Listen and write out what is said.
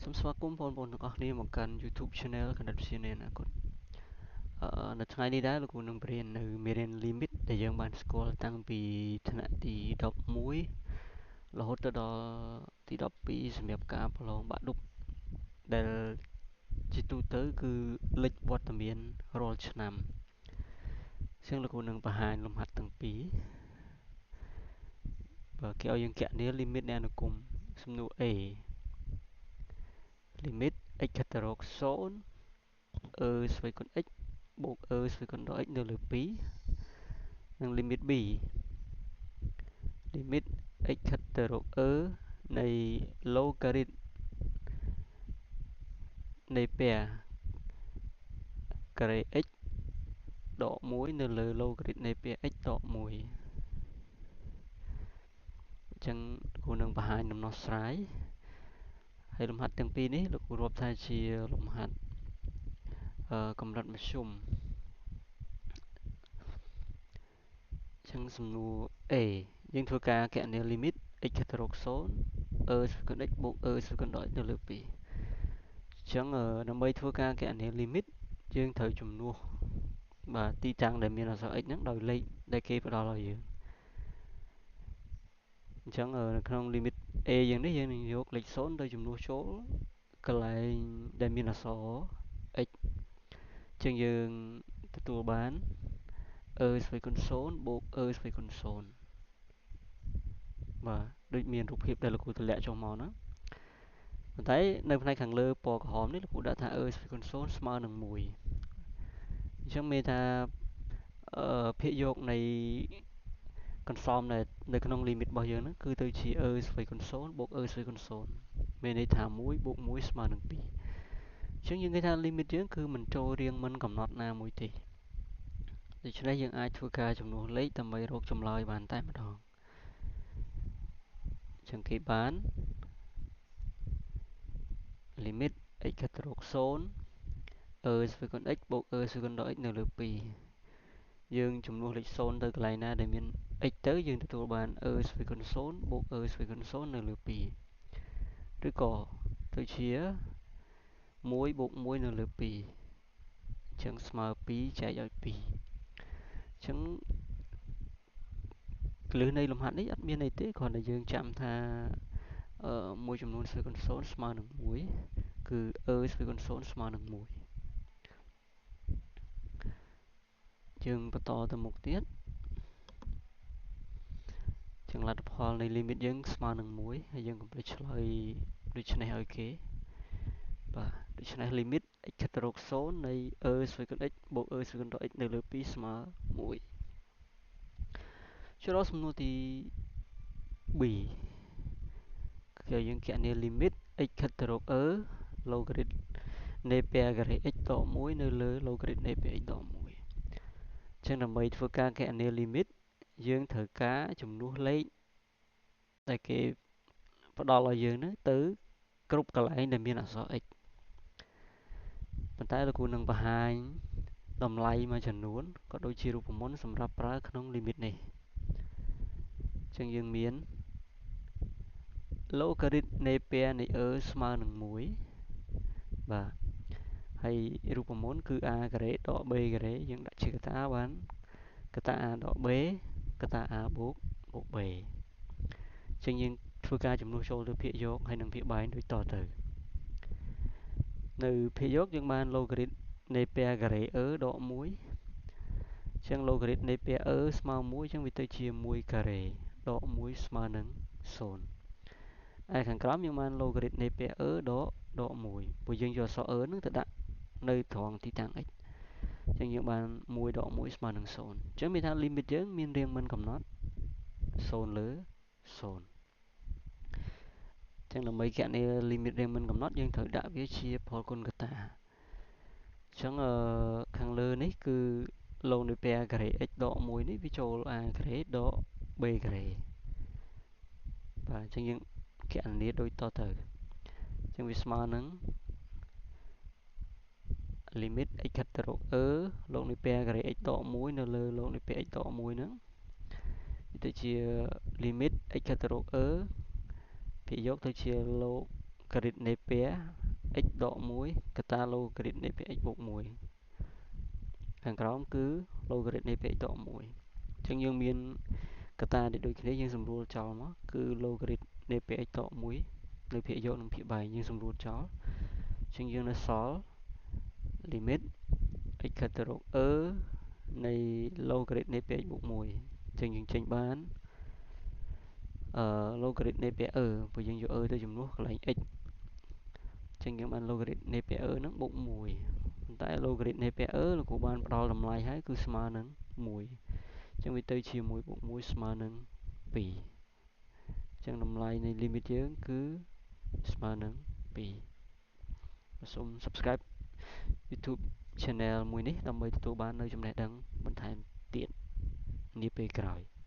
សូមស្វាគមន៍បងប្អូនទាំងអស់គ្នាមកកាន់ YouTube Channel គណិតវិទ្យានៃអនាគតនៅថ្ងៃនេះដែរលោកគ្រូនឹងបង្រៀននៅមេរៀន limit ដែលយើងបានស្គាល់តាំងពីថ្នាក់ទី11រហូតទៅដល់ទី12សម្រាប់ការប្រឡងបាក់ឌុបដែលជាទូទៅគឺលេចវត្តមានរាល់ឆ្នាំអញ្ចឹងលោកគ្រូនឹងបង្ហាញលំហាត់ទាំងពីរបើគេឲ្យយើងគណនា limit នៃអនុគមន៍សំណួរ A limit x ខិតទៅរក0 e ស្វ័យគុណ x បូក e ស្វ័យគុណដល់ x នៅលើ2និង limit b limit x ខិតទៅរក e នៃ logarit នៃពែការ៉េ x ដក1នៅលើ logarit នៃពែ x ដក1អញ្ចឹងគ្រូនឹងបង្ហាញដំណោះស្រាយហើយលំហាត់ទាំងពីរនេះលោកគ្រូរាប់ថាជាលំហាត់កម្រិតមធ្យមអញ្ចឹងសំណួរ A យើងធ្វើការគណនា limit x ខិតទៅរក0 e ស្វ័យគុណ x បូក e ស្វ័យគុណដល់ x នៅលើ2អញ្ចឹងដើម្បីធ្វើការគណនា limit យើងត្រូវជំនួសបាទទីតាំងដែលមានអក្សរ x ហ្នឹងដោយលេខដែលគេផ្ដល់ឲ្យយើងអញ្ចឹងនៅក្នុង limit A យ៉ាងនេះយើងនឹងយកលេខ0ទៅជំនួសចូលកន្លែងដែលមានអក្សរ x ជាងយើងទទួលបាន e ស្វ័យគុណ0បូក e ស្វ័យគុណ0បាទដូចមានរូបភាពដែលលោកគ្រូទម្លាក់ចុះមកហ្នឹងប៉ុន្តែនៅផ្នែកខាងលើពណ៌ក្រហមនេះលោកគ្រូដាក់ថា e ស្វ័យគុណ0ស្មើនឹង1អញ្ចឹងមានថាភាគយកនៃកន្សំនៅក្នុង limit របស់យើងហ្នឹងគឺទៅជា e ស្វ័យគុណ0បូក e ស្វ័យគុណ0មានន័យថា1បូក1ស្មើនឹង2អញ្ចឹងយើងគេថា limit យើងគឺមិនចូលរៀងមិនកំណត់ណាមួយទេដូច្នេះយើងអាចធ្វើការចំនួនលេខដើម្បីរកចម្លើយបានតែម្ដងអញ្ចឹងគេបាន limit x ខិតទៅរក0 e ស្វ័យគុណ x បូក e ស្វ័យគុណដល់ x នៅលើ2យើងចំនួនលេខ0ទៅកន្លែងណាដែលមាន x ទៅយើងទទួលបាន e ស្វ័យគុណ0បូក e ស្វ័យគុណ0នៅលើ2ឬក៏ទៅជា1បូក1នៅលើ2អញ្ចឹងស្មើ2ចែកឲ្យ2អញ្ចឹងគន្លឹះនៃលំហាត់នេះអត់មានអីទេគ្រាន់តែយើងចាំថាមួយចំនួនស្វ័យគុណ0ស្មើនឹង1គឺ e ស្វ័យគុណ0ស្មើនឹង1យើងបន្តទៅមុខទៀតចឹងលទ្ធផលនៃ limit យើងស្មើនឹង1ហើយយើងកុំភ្លេចឆ្លើយដូច្នេះឲ្យគេបាទដូច្នេះ limit x ខិតទៅរក0នៃ e ស្វ័យគុណ x បូក e ស្វ័យគុណដល់ x នៅលើ2ស្មើ1ចូលដល់សំណួរទី B គឺយើងគណនា limit x ខិតទៅរក e logarit នៃពែការ៉េ x ដក1នៅលើ logarit នៃពែ x ដក1ចឹងដើម្បីធ្វើការគណនា limit យើងត្រូវការចំនួនលេខដែលគេផ្ដល់ឲ្យយើងហ្នឹងទៅគ្រប់កន្លែងដែលមានអក្សរ x ប៉ុន្តែលោកគ្រូនឹងបង្ហាញតម្លៃមួយចំនួនក៏ដូចជារូបមន្តសម្រាប់ប្រើក្នុង limit នេះអញ្ចឹងយើងមាន logarit នៃពែនៃ e ស្មើនឹង1បាទហើយរូបមន្តគឺ a ការ៉េដក b ការ៉េយើងដាក់ជាកតាបានកតា a ដក b កតា a បូកបូក b អញ្ចឹងយើងធ្វើការចំនួនចូលទៅភាគយកហើយនិងភាគបែងដូចតទៅនៅភាគយកយើងបាន logarit នៃពែការ៉េ e ដក1អញ្ចឹង logarit នៃពែ e ស្មើ1អញ្ចឹងវាទៅជា1ការ៉េដក1ស្មើនឹង0ឯខាងក្រោមយើងបាន logarit នៃពែ e ដក1ព្រោះយើងយកអក្សរ e នឹងទៅដាក់នៅត្រង់ទីតាំង x អញ្ចឹងយើងបាន1ដក1ស្មើនឹង0អញ្ចឹងមានថា limit យើងមានរាងមិនកំណត់0លើ0ចឹងដើម្បីគណនា limit រាងមិនកំណត់យើងត្រូវដាក់វាជាផលគុណកតាអញ្ចឹងខាងលើនេះគឺ log នៃពែការ៉េ x ដក1នេះវាចូល a ការ៉េដក b ការ៉េបាទអញ្ចឹងយើងគណនាដូចតទៅអញ្ចឹងវាស្មើនឹង limit x ខិតទៅរក e log នៃពែការ៉េ x ដក1នៅលើ log នៃពែ x ដក1ហ្នឹងវាទៅជា limit x ខិតទៅរក e ភាគយកទៅជា log ហ្គារីតនៃពែ x ដក1កតាឡូហ្គារីតនៃពែ x បូក1ខាងក្រោមគឺឡូហ្គារីតនៃពែ x ដក1អញ្ចឹងយើងមានកតាដែលដូចគ្នាយើងសម្រួលចោលមកគឺឡូហ្គារីតនៃពែ x ដក1នៅភាគយកនិងភាគបែងយើងសម្រួលចោលអញ្ចឹងយើងនៅសល់ limit x ខិតទៅរក e នៃ logarit នៃ px បូក1អញ្ចឹងយើងចេញបានអឺ logarit នៃ pe ព្រោះយើងយក e ទៅជំនួសកន្លែង x អញ្ចឹងយើងបាន logarit នៃ pe ហ្នឹងបូក1ប៉ុន្តែ logarit នៃ pe លោកគ្រូបានផ្ដល់តម្លៃហើយគឺស្មើនឹង1អញ្ចឹងវាទៅជា1បូក1ស្មើនឹង2អញ្ចឹងតម្លៃនៃ limit យើងគឺស្មើនឹង2សូម subscribe YouTube channel មួយនេះដើម្បីទទួលបាននៅចំណេះដឹងបន្ថែមទៀតនាពេលក្រោយ។